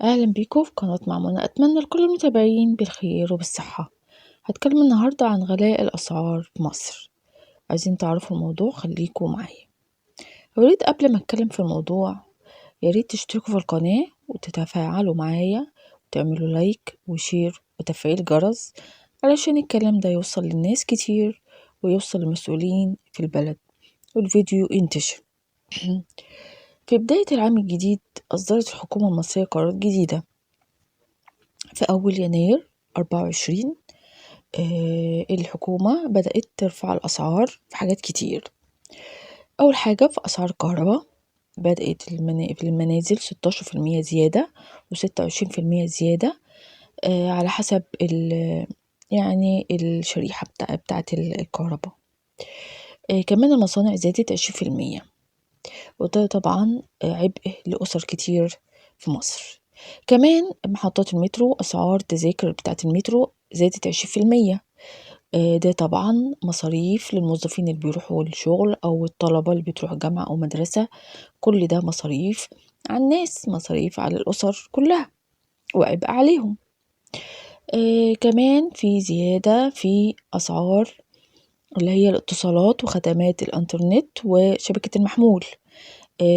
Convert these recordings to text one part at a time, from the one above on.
أهلا بيكم في قناة مع منى. أتمنى لكل المتابعين بالخير وبالصحة. هتكلم النهاردة عن غلاء الأسعار في مصر. عايزين تعرفوا الموضوع خليكم معايا. ياريت قبل ما اتكلم في الموضوع ياريت تشتركوا في القناة وتتفاعلوا معايا وتعملوا like و share وتفعيل جرس علشان الكلام ده يوصل للناس كتير ويوصل للمسؤولين في البلد والفيديو ينتشر. في بداية العام الجديد أصدرت الحكومة المصرية قرارات جديدة. في أول يناير 24 الحكومة بدأت ترفع الأسعار في حاجات كتير. أول حاجة في أسعار الكهرباء بدأت في المنازل 16% زيادة و26% زيادة، على حسب يعني الشريحة بتاعة الكهرباء. كمان المصانع زادت 20%، وده طبعا عبء لأسر كتير في مصر. كمان محطات المترو أسعار تذاكر بتاعة المترو زادت 20%، ده طبعا مصاريف للموظفين اللي بيروحوا الشغل أو الطلبة اللي بتروح جامعة أو مدرسة. كل ده مصاريف على الناس، مصاريف على الأسر كلها وعبء عليهم. كمان في زيادة في أسعار اللي هي الاتصالات وخدمات الإنترنت وشبكة المحمول،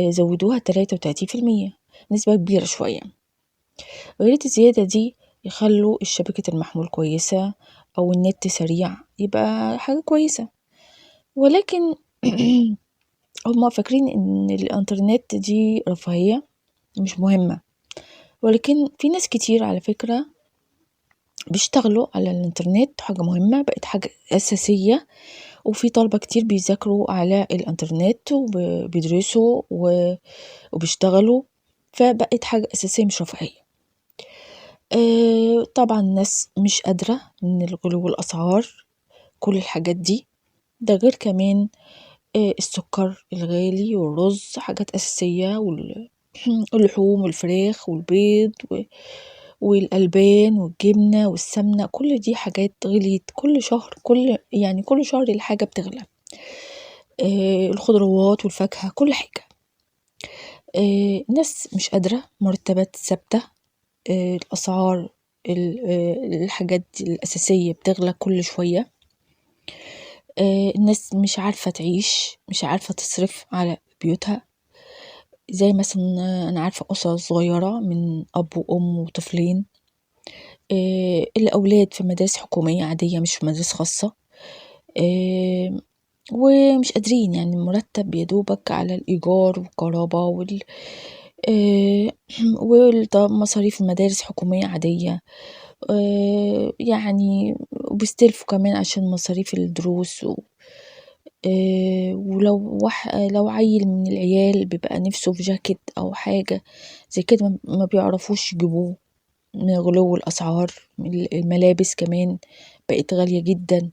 زودوها 33%، نسبة كبيرة شوية. وياريت الزيادة دي يخلوا الشبكة المحمول كويسة أو النت سريع، يبقى حاجة كويسة. ولكن هما فاكرين إن الإنترنت دي رفاهية مش مهمة، ولكن في ناس كتير على فكرة بيشتغلوا على الإنترنت، حاجة مهمة بقت حاجة أساسية. وفي طلبة كتير بيذاكروا على الإنترنت وبيدرسوا وبيشتغلوا، فبقت حاجة أساسية مش رفاهية. طبعا الناس مش قادرة من الغلو الأسعار كل الحاجات دي، ده غير كمان السكر الغالي والرز، حاجات أساسية، واللحوم والفراخ والبيض والألبان والجبنة والسمنة، كل دي حاجات غليت كل شهر، كل شهر الحاجة بتغلى. الخضروات والفاكهة كل حاجة. الناس مش قادرة، مرتبات ثابتة، الأسعار الحاجات الأساسية بتغلى كل شوية. الناس مش عارفة تعيش، مش عارفة تصرف على بيوتها. زي مثلا أنا عارفة أسر صغيرة من أب وأم وطفلين، الأولاد في مدارس حكومية عادية مش في مدارس خاصة، ومش قادرين، يعني المرتب يدوبك على الإيجار والكهرباء ومصاريف المدارس حكومية عادية، يعني وبيستلفوا كمان عشان مصاريف الدروس ولو لو عيل من العيال بيبقى نفسه في جاكيت أو حاجة زي كده ما بيعرفوش يجيبوه من غلو الأسعار. الملابس كمان بقت غالية جدا.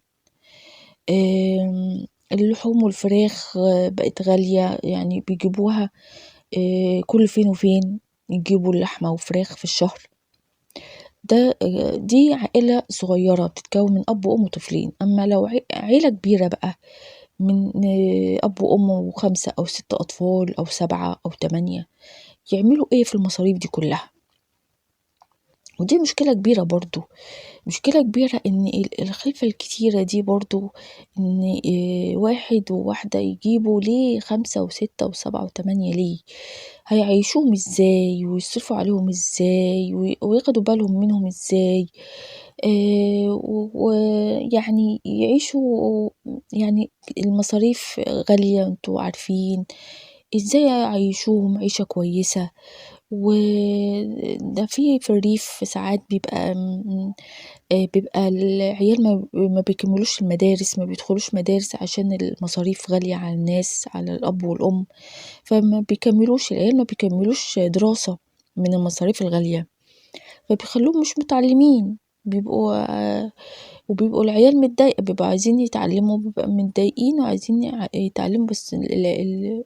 اللحوم والفراخ بقت غالية، يعني بيجيبوها كل فين وفين يجيبوا اللحمة وفراخ في الشهر. ده دي عائلة صغيرة بتتكون من أب وأم وطفلين. أما لو عيلة كبيرة بقى من أب وأم و5 أو 6 أطفال أو 7 أو 8، يعملوا إيه في المصاريف دي كلها؟ ودي مشكلة كبيرة برضو، مشكلة كبيرة إن الخلفة الكتيرة دي برضو، إن واحد وواحدة يجيبوا ليه 5 و6 و7 و8، ليه؟ هيعيشوهم إزاي ويصرفوا عليهم إزاي وياخدوا بالهم منهم إزاي؟ ويعني يعيشوا، يعني المصاريف غالية انتوا عارفين، إزاي يعيشوهم عيشة كويسة؟ وده في الريف ساعات بيبقى العيال ما بيكملوش المدارس، ما بيدخلوش مدارس عشان المصاريف غالية على الناس، على الأب والأم، فما بيكملوش العيال، ما بيكملوش دراسة من المصاريف الغالية، فبيخلوهم مش متعلمين، وبيبقوا العيال متضايقة، بيبقوا عايزين يتعلموا، بيبقوا متضايقين وعايزين يتعلموا، بس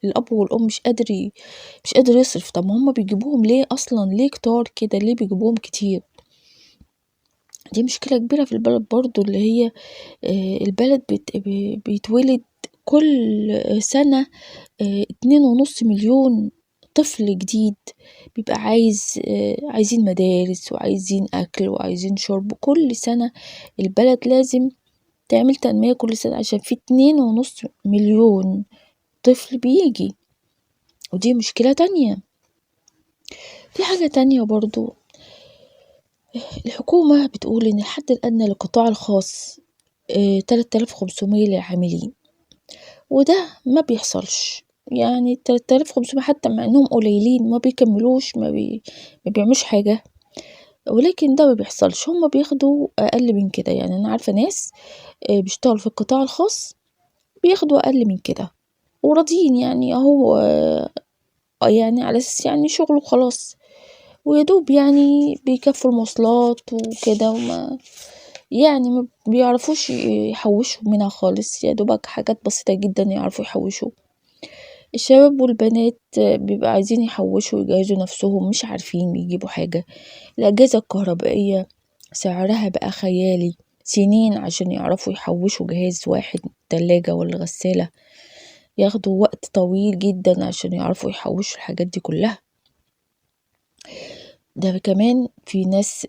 الأب والأم مش قادر يصرف. طب ما هم بيجيبوهم ليه أصلا؟ ليه كتار كده؟ ليه بيجيبوهم كتير؟ دي مشكلة كبيرة في البلد برضو، اللي هي البلد بيتولد كل سنة 2.5 مليون طفل جديد بيبقى عايزين مدارس وعايزين أكل وعايزين شرب. كل سنة البلد لازم تعمل تنمية كل سنة، عشان في 2.5 مليون طفل بيجي، ودي مشكلة تانية. في حاجة تانية برضو، الحكومة بتقول إن الحد الأدنى للقطاع الخاص 3500 للعاملين، وده ما بيحصلش. يعني 3500 حتى مع إنهم قليلين ما بيكملوش، ما بيعملوش حاجة، ولكن ده ما بيحصلش، هم بياخدوا أقل من كده. يعني أنا عارفة ناس بيشتغلوا في القطاع الخاص بياخدوا أقل من كده وراضيين، يعني أهو، يعني على أساس يعني شغله وخلاص، ويا دوب يعني بيكفوا المواصلات وكده، وما يعني ما بيعرفوش يحوشوا منها خالص، يا دوبك حاجات بسيطة جدا يعرفوا يحوشوا. الشباب والبنات بيبقى عايزين يحوشوا ويجهزوا نفسهم، مش عارفين يجيبوا حاجة. الأجهزة الكهربائية سعرها بقى خيالي، سنين عشان يعرفوا يحوشوا جهاز واحد، تلاجة ولا غسالة، ياخدوا وقت طويل جدا عشان يعرفوا يحوشوا الحاجات دي كلها. ده كمان في ناس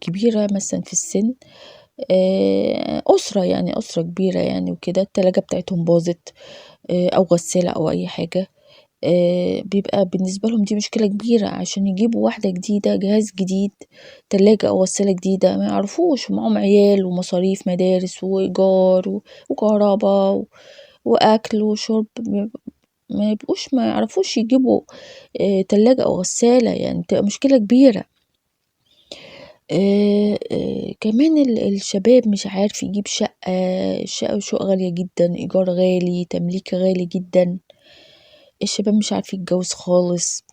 كبيرة مثلا في السن، أسرة يعني أسرة كبيرة يعني وكده، التلاجة بتاعتهم باظت، أو غسالة أو أي حاجة، بيبقى بالنسبة لهم دي مشكلة كبيرة عشان يجيبوا واحدة جديدة، جهاز جديد، تلاجة أو غسالة جديدة، ما يعرفوش، ومعاهم عيال ومصاريف مدارس وإيجار وكهرباء وأكل وشرب، ما يبقوش ما يعرفوش يجيبوا تلاجة أو غسالة، يعني بتبقى مشكلة كبيرة. كمان الشباب مش عارف يجيب شقة، الشقة شقة غالية جدا، إيجار غالي، تمليك غالي جدا. الشباب مش عارف يتجوز خالص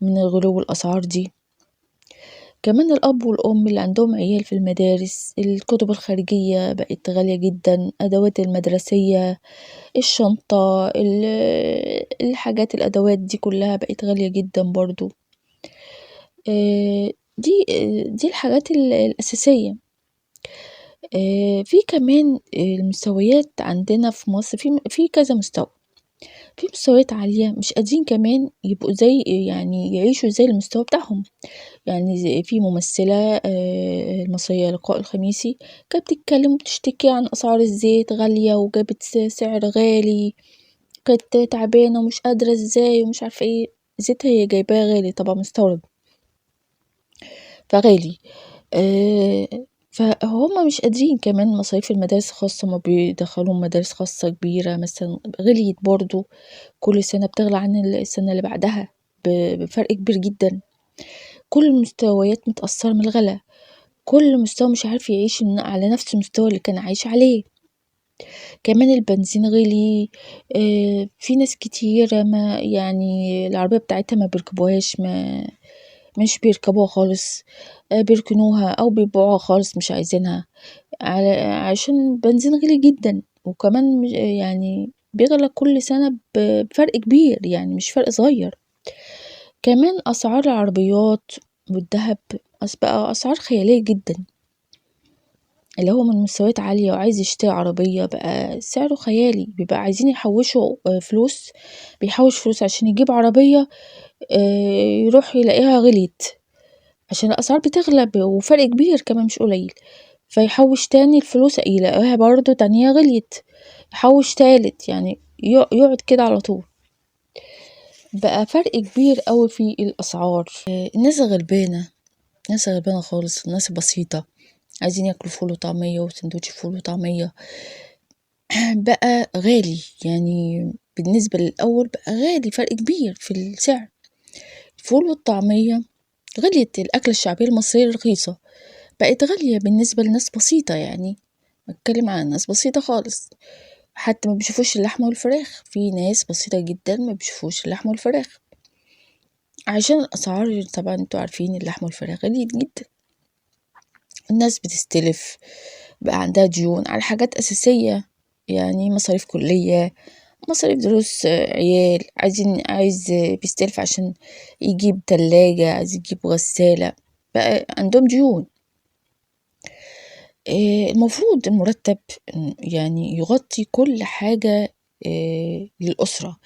من غلو الأسعار دي. كمان الأب والأم اللي عندهم عيال في المدارس، الكتب الخارجية بقت غالية جدا، أدوات المدرسية، الشنطة، الحاجات، الأدوات دي كلها بقت غالية جدا برضو. دي الحاجات الأساسية. في كمان المستويات عندنا في مصر، في كذا مستوى، في مستويات عالية مش قادرين كمان يبقوا زي، يعني يعيشوا زي المستوى بتاعهم. يعني زي في ممثلة المصرية لقاء الخميسي كانت بتتكلم وبتشتكي عن أسعار الزيت غالية، وجابت سعر غالي، كانت تعبانة ومش قادرة ازاي ومش عارفة ايه. زيت هي جايباه غالي طبعا، مستورد فغالي. فهم مش قادرين. كمان مصاريف المدارس الخاصة، ما بيدخلوهم مدارس خاصة كبيرة مثلا، غليت برضو، كل سنة بتغلى عن السنة اللي بعدها بفرق كبير جدا. كل المستويات متأثرة من الغلا، كل مستوى مش عارف يعيش على نفس المستوى اللي كان عايش عليه. كمان البنزين غلي، في ناس كتيرة ما يعني العربية بتاعتها ما بيركبوهاش، ما مش بيركبوها خالص، بيركنوها أو بيبيعوها خالص، مش عايزينها، عشان البنزين غلي جدا. وكمان يعني بيغلى كل سنة بفرق كبير، يعني مش فرق صغير. كمان أسعار العربيات والذهب بقى أسعار خيالية جدا، اللي هو من مستويات عالية وعايز يشتري عربية بقى سعره خيالي، بيبقى عايزين يحوشوا فلوس، بيحوش فلوس عشان يجيب عربية، يروح يلاقيها غليت، عشان الأسعار بتغلى وفرق كبير كمان مش قليل، فيحوش تاني الفلوس يلاقيها برضو تانية غليت، يحوش تالت، يعني يقعد كده على طول. بقى فرق كبير قوي في الأسعار. الناس غلبانة، الناس غلبانة خالص، الناس بسيطة، عايزين ياكلوا فول وطعمية وسندوتش فول وطعمية بقى غالي، يعني بالنسبة للأول بقى غالي، فرق كبير في السعر. الفول والطعمية غليت، الأكلة الشعبية المصرية الرخيصة بقت غالية بالنسبة لناس بسيطة، يعني بتكلم عن ناس بسيطة خالص، حتى ما بيشوفوش اللحمة والفراخ. في ناس بسيطة جدا ما بيشوفوش اللحمة والفراخ عشان الأسعار، طبعا انتوا عارفين اللحمة والفراخ غليت جدا. الناس بتستلف، بقى عندها ديون على حاجات أساسية، يعني مصاريف كلية، مصاريف دروس عيال، عايز بيستلف عشان يجيب تلاجة، عايز يجيب غسالة، بقى عندهم ديون. المفروض المرتب يعني يغطي كل حاجة للأسرة.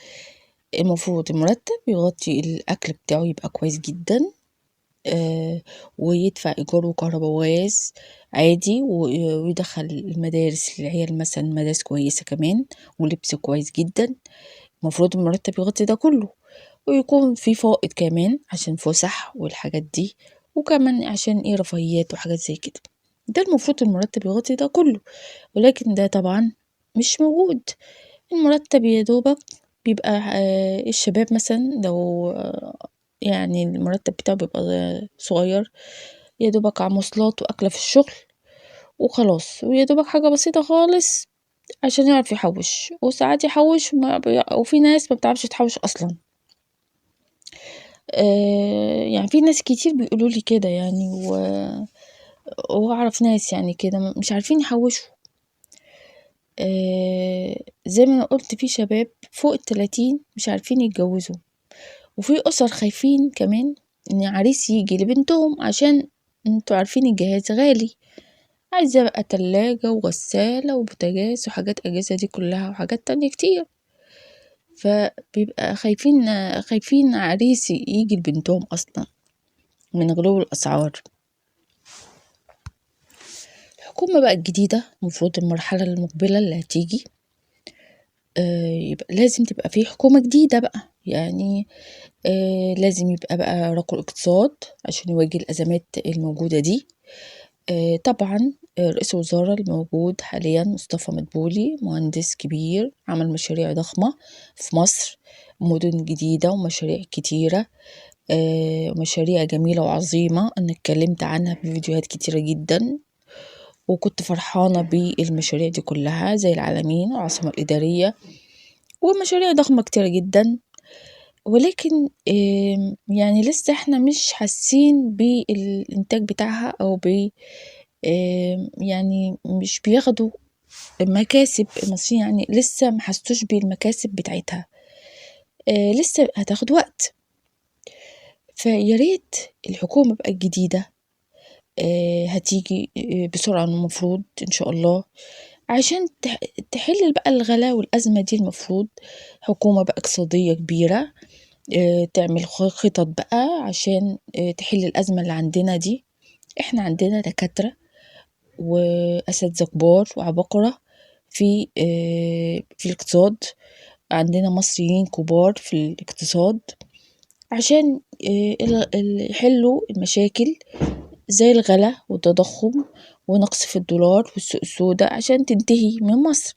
المفروض المرتب يغطي الأكل بتاعه يبقى كويس جدا، ويدفع إيجار وكهربا وغاز عادي، ويدخل المدارس للعيال مثلا مدارس كويسة كمان، ولبس كويس جدا. المفروض المرتب يغطي ده كله، ويكون في فائض كمان عشان فسح والحاجات دي، وكمان عشان ايه رفاهيات وحاجات زي كده. ده المفروض المرتب يغطي ده كله، ولكن ده طبعا مش موجود. المرتب يا دوبك بيبقى الشباب مثلا لو يعني المرتب بتاعه بيبقى صغير، يا دوبك على مواصلات وأكلة في الشغل وخلاص، ويا دوبك حاجة بسيطة خالص عشان يعرف يحوش، وساعات يحوش وفي ناس ما بتعرفش تحوش أصلا. يعني في ناس كتير بيقولوا لي كده يعني، وأعرف ناس يعني كده مش عارفين يحوشوا. زي ما أنا قلت في شباب فوق 30 مش عارفين يتجوزوا، وفي أسر خايفين كمان إن عريس يجي لبنتهم عشان انتوا عارفين الجهاز غالي، عايزة بقى تلاجة وغسالة وبوتاجاز وحاجات أجهزة دي كلها وحاجات تانية كتير، فبيبقى خايفين عريس يجي لبنتهم أصلا من غلو الأسعار. الحكومة بقى الجديدة المفروض المرحلة المقبلة اللي هتيجي، يبقى لازم تبقى في حكومة جديدة بقى، يعني لازم يبقى بقى رجل اقتصاد عشان يواجه الأزمات الموجودة دي. طبعا رئيس الوزراء الموجود حاليا مصطفى مدبولي مهندس كبير، عمل مشاريع ضخمة في مصر، مدن جديدة ومشاريع كتيرة، مشاريع جميلة وعظيمة أنا اتكلمت عنها في فيديوهات كتيرة جدا، وكنت فرحانة بالمشاريع دي كلها زي العلمين والعاصمة الإدارية ومشاريع ضخمة كتيرة جدا، ولكن يعني لسه احنا مش حاسين بالإنتاج بتاعها أو ب يعني مش بياخدوا مكاسب المصريين، يعني لسه ما حسوش بالمكاسب بتاعتها، لسه هتاخد وقت. فيا ريت الحكومة بقى الجديدة هتيجي بسرعة المفروض إن شاء الله، عشان تحل بقى الغلاء والأزمة دي. المفروض حكومة بقى اقتصادية كبيرة، تعمل خطط بقى عشان تحل الأزمة اللي عندنا دي. احنا عندنا دكاترة وأساتذة كبار وعباقرة في الاقتصاد، عندنا مصريين كبار في الاقتصاد عشان يحلوا المشاكل زي الغلاء والتضخم ونقص في الدولار والسوق السوداء عشان تنتهي من مصر.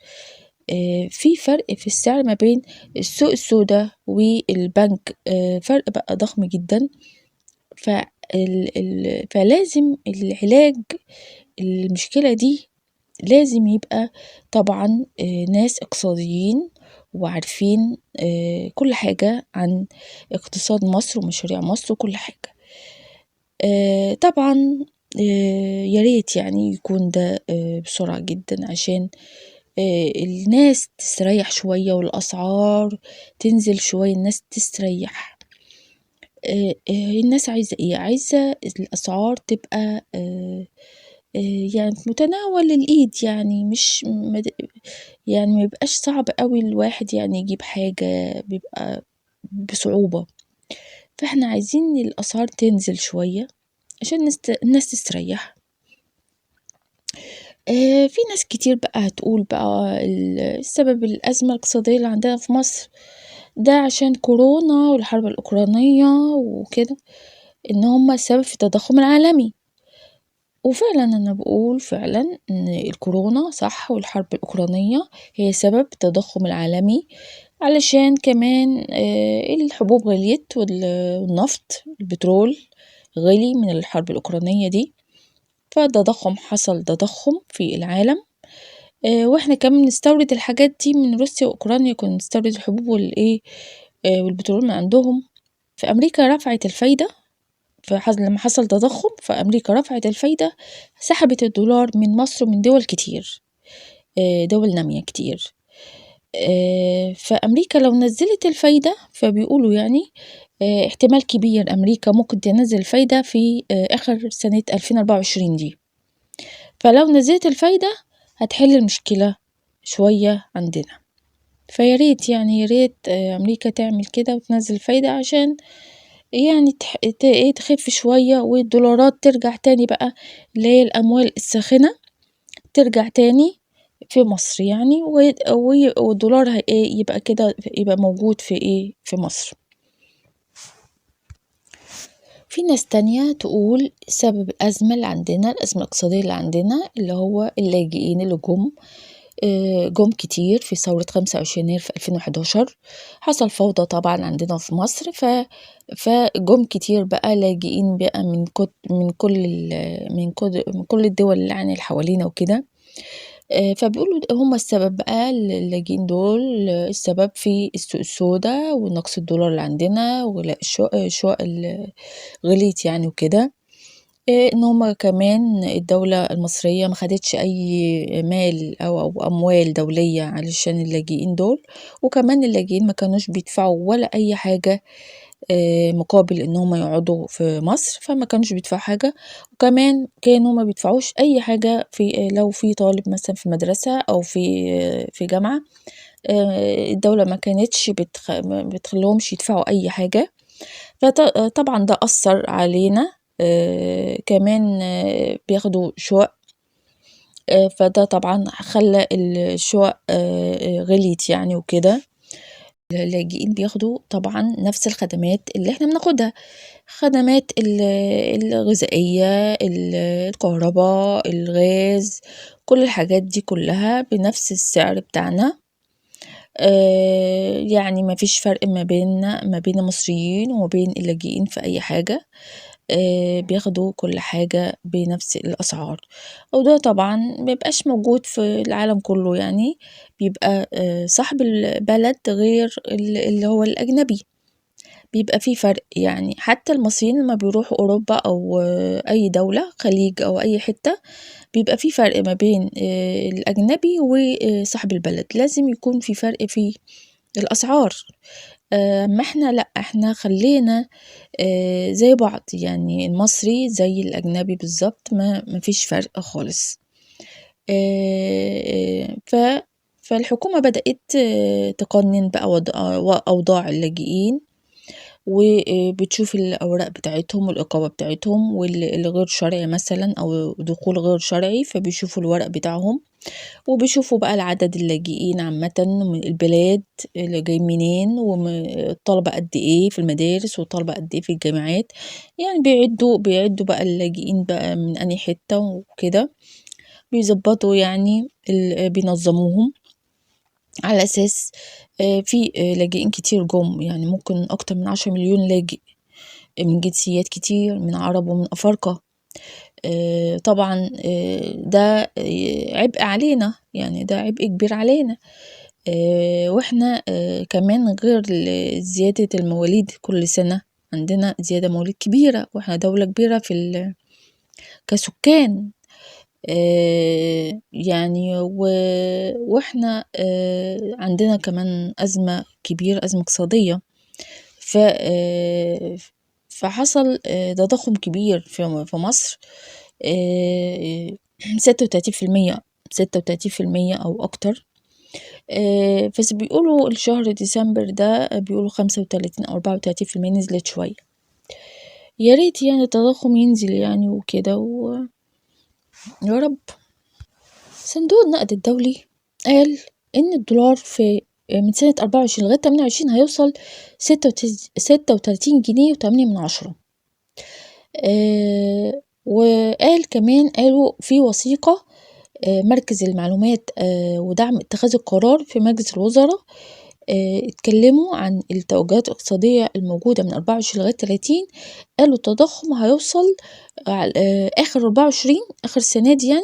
في فرق في السعر ما بين السوق السوداء والبنك، فرق بقى ضخم جدا. فلازم العلاج المشكلة دي لازم يبقى طبعا ناس اقتصاديين وعارفين كل حاجة عن اقتصاد مصر ومشاريع مصر وكل حاجة. طبعا يا ريت يعني يكون ده بسرعة جدا عشان الناس تستريح شوية والأسعار تنزل شوية، الناس تستريح. الناس عايزة ايه؟ عايزة الأسعار تبقى يعني في متناول الإيد، يعني مش يعني ما يبقاش صعب قوي الواحد يعني يجيب حاجة، بيبقى بصعوبة. فاحنا عايزين الأسعار تنزل شوية عشان الناس تستريح. في ناس كتير بقى هتقول بقى السبب الأزمة الاقتصادية اللي عندنا في مصر ده عشان كورونا والحرب الأوكرانية وكده، إن هما السبب في التضخم العالمي. وفعلا أنا بقول فعلا إن الكورونا صح والحرب الأوكرانية هي سبب التضخم العالمي، علشان كمان الحبوب غليت والنفط البترول غلي من الحرب الأوكرانية دي، فالتضخم حصل تضخم في العالم. واحنا كمان بنستورد الحاجات دي من روسيا وأوكرانيا، كنا بنستورد الحبوب والبترول من عندهم. فأمريكا رفعت الفايدة، لما حصل تضخم فأمريكا رفعت الفايدة، سحبت الدولار من مصر ومن دول كتير، دول نامية كتير. فأمريكا لو نزلت الفايدة فبيقولوا احتمال كبير أمريكا ممكن تنزل الفايدة في آخر سنة 2024 دي. فلو نزلت الفايدة هتحل المشكلة شوية عندنا. فيا ريت يعني يا ريت أمريكا تعمل كده وتنزل الفايدة عشان يعني إيه تخف شوية، والدولارات ترجع تاني بقى اللي هي الأموال الساخنة ترجع تاني في مصر يعني، والدولار إيه يبقى كده يبقى موجود في إيه في مصر. في ناس تانية تقول سبب الأزمة اللي عندنا، الأزمة الاقتصادية اللي عندنا، اللي هو اللاجئين اللي جم كتير في ثورة 25 يناير في 2011. حصل فوضى طبعا عندنا في مصر، فجم كتير بقى لاجئين بقى من كل الدول اللي يعني اللي حوالينا وكده. فبيقولوا هم السبب بقى، اللاجئين دول السبب في السوق السوداء ونقص الدولار اللي عندنا، وغلاء الشقق اللي غليت يعني وكده. إن هم كمان الدولة المصرية ما خدتش أي مال أو أموال دولية علشان اللاجئين دول، وكمان اللاجئين ما كانوش بيدفعوا ولا أي حاجة مقابل إن هم يقعدوا في مصر، فما كانوش بيدفعوا حاجة. وكمان كانوا ما بيدفعوش أي حاجة لو في طالب مثلا في مدرسة أو في جامعة، الدولة ما كانتش ما بتخليهمش يدفعوا أي حاجة. فطبعا ده أثر علينا. كمان بياخدوا شقق، فده طبعا خلى الشقق غليت يعني وكده. اللاجئين بياخدوا طبعا نفس الخدمات اللي احنا بناخدها، خدمات الغذائية، الكهرباء، الغاز، كل الحاجات دي كلها بنفس السعر بتاعنا. يعني ما فيش فرق ما بين المصريين وما بين اللاجئين في أي حاجة، بياخدوا كل حاجة بنفس الأسعار. وده طبعا ما بيبقاش موجود في العالم كله يعني، بيبقى صاحب البلد غير اللي هو الأجنبي، بيبقى في فرق يعني. حتى المصريين لما بيروحوا أوروبا أو أي دولة خليج أو أي حتة، بيبقى في فرق ما بين الأجنبي وصاحب البلد، لازم يكون في فرق في الأسعار. ما احنا لأ، احنا خلينا زي بعض يعني، المصري زي الأجنبي بالظبط، ما فيش فرق خالص. فالحكومة بدأت تقنن بقى أوضاع اللاجئين، وبتشوف الأوراق بتاعتهم والإقامة بتاعتهم، واللي غير شرعي مثلا أو دخول غير شرعي، فبيشوفوا الورق بتاعهم، وبيشوفوا بقى العدد اللاجئين عامة من البلاد اللي جاي منين، والطلبة قد إيه في المدارس، والطلبة قد إيه في الجامعات، يعني بيعدوا بقى اللاجئين بقى من أي حتة وكده، بيظبطوا يعني بينظموهم على أساس في لاجئين كتير جم، يعني ممكن أكتر من 10 مليون لاجئ من جنسيات كتير، من عرب ومن أفارقة. طبعا ده عبء علينا، يعني ده عبء كبير علينا. واحنا كمان غير زيادة المواليد كل سنة، عندنا زيادة مواليد كبيرة، واحنا دولة كبيرة في كسكان. يعني واحنا عندنا كمان أزمة كبيرة، أزمة اقتصادية، فحصل تضخم كبير في مصر، 36%، 36% أو أكتر. بس بيقولوا الشهر ديسمبر ده بيقولوا 35 أو 34% نزلت شوية. يا ريت يعني التضخم ينزل يعني وكده، يا رب. صندوق النقد الدولي قال إن الدولار من سنة 24 لغاية 28 هيوصل ستة وتلاتين جنيه وتمانية من عشرة. وقال كمان، قالوا في وثيقة، مركز المعلومات، ودعم اتخاذ القرار في مجلس الوزراء، اتكلموا عن التوجهات الاقتصادية الموجودة من 24 لغاية 30. قالوا التضخم هيوصل آخر 24، آخر السنة دي يعني،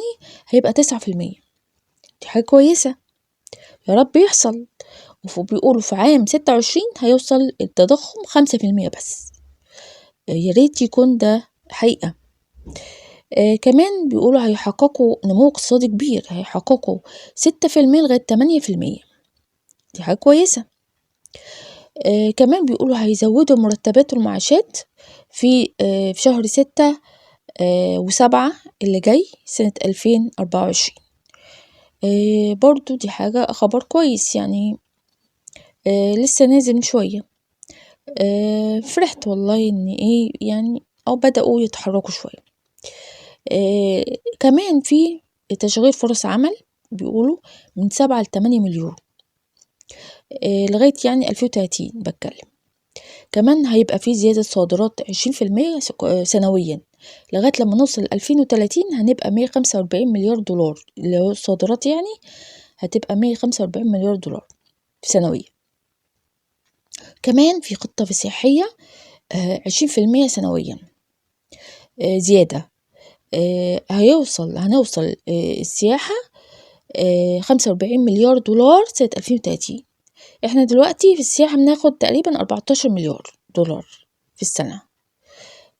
هيبقى تسعة في المية. دي حاجة كويسة، يا رب يحصل. وبيقولوا في عام 26 هيوصل التضخم خمسة في المية بس، يا ريت يكون ده حقيقة. كمان بيقولوا هيحققوا نمو اقتصادي كبير، هيحققوا ستة في المية لغاية تمانية في المية، دي حاجة كويسة. كمان بيقولوا هيزودوا المرتبات والمعاشات في شهر 6، و7 اللي جاي سنة 2024. برضو دي حاجة خبر كويس يعني. لسه نازل من شوية. فرحت والله إن إيه يعني، أو بدأوا يتحركوا شوية. كمان في تشغيل فرص عمل بيقولوا من 7 ل8 مليون لغاية يعني 2030 بتكلم. كمان هيبقى في زيادة صادرات 20% سنويا لغاية لما نوصل 2030، هنبقى 145 مليار دولار اللي هو الصادرات، يعني هتبقى 145 مليار دولار سنويا. كمان في خطة سياحية 20% سنويا زيادة، هنوصل السياحة 45 مليار دولار سنة 2030. احنا دلوقتي في السياحة بناخد تقريبا 14 مليار دولار في السنة،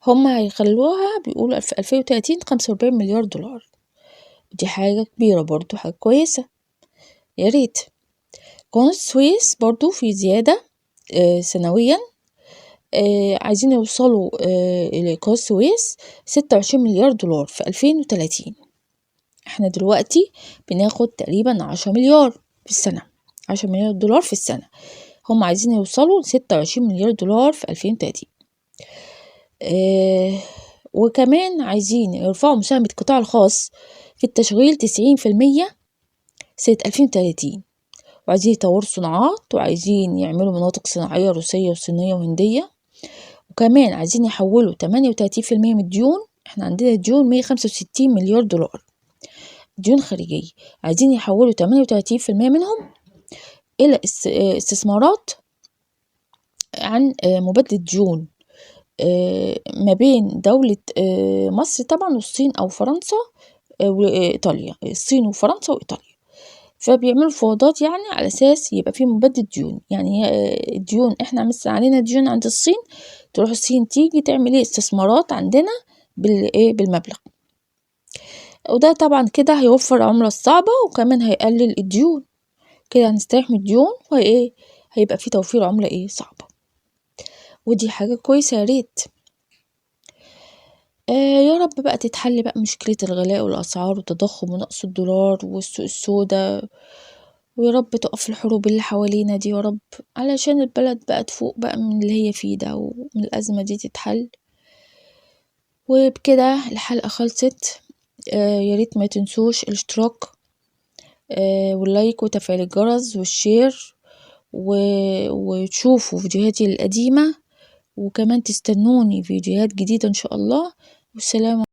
هما هيخلوها بيقولوا في 2030 45 مليار دولار. دي حاجة كبيرة برضو، حاجة كويسة، يا ريت. قناة السويس برضو في زيادة سنويا، عايزين يوصلوا لقناة السويس 26 مليار دولار في 2030. احنا دلوقتي بناخد تقريبا 10 مليار في السنة، 10 مليار دولار في السنة، هم عايزين يوصلوا 26 مليار دولار في 2030. وكمان عايزين يرفعوا مساهمة القطاع الخاص في التشغيل 90% سنة 2030، وعايزين يطوروا الصناعات، وعايزين يعملوا مناطق صناعية روسية وصينية وهندية، وكمان عايزين يحولوا 38% من الديون. احنا عندنا ديون 165 مليار دولار ديون خارجية، عايزين يحولوا 38% منهم إلى استثمارات عن مبادلة ديون ما بين دولة مصر طبعا والصين أو فرنسا وإيطاليا، الصين وفرنسا وإيطاليا. فبيعملوا مفاوضات يعني على أساس يبقى في مبادلة ديون، يعني الديون احنا مثلا علينا ديون عند الصين، تروح الصين تيجي تعمل ايه استثمارات عندنا بالمبلغ، وده طبعا كده هيوفر العملة الصعبة، وكمان هيقلل الديون، كده هنستريح من الديون، وإيه هيبقى في توفير عملة ايه صعبة، ودي حاجة كويسة. يا ريت يا رب بقى تتحل بقى مشكلة الغلاء والأسعار والتضخم ونقص الدولار والسوق السوداء، ويا رب تقف الحروب اللي حوالينا دي يا رب، علشان البلد بقى تفوق بقى من اللي هي فيه ده، ومن الأزمة دي تتحل. وبكده الحلقة خلصت. يا ريت ما تنسوش الاشتراك وال like وتفعيل الجرس وال share، وتشوفوا فيديوهاتي القديمة، وكمان تستنوني فيديوهات جديدة إن شاء الله. والسلام.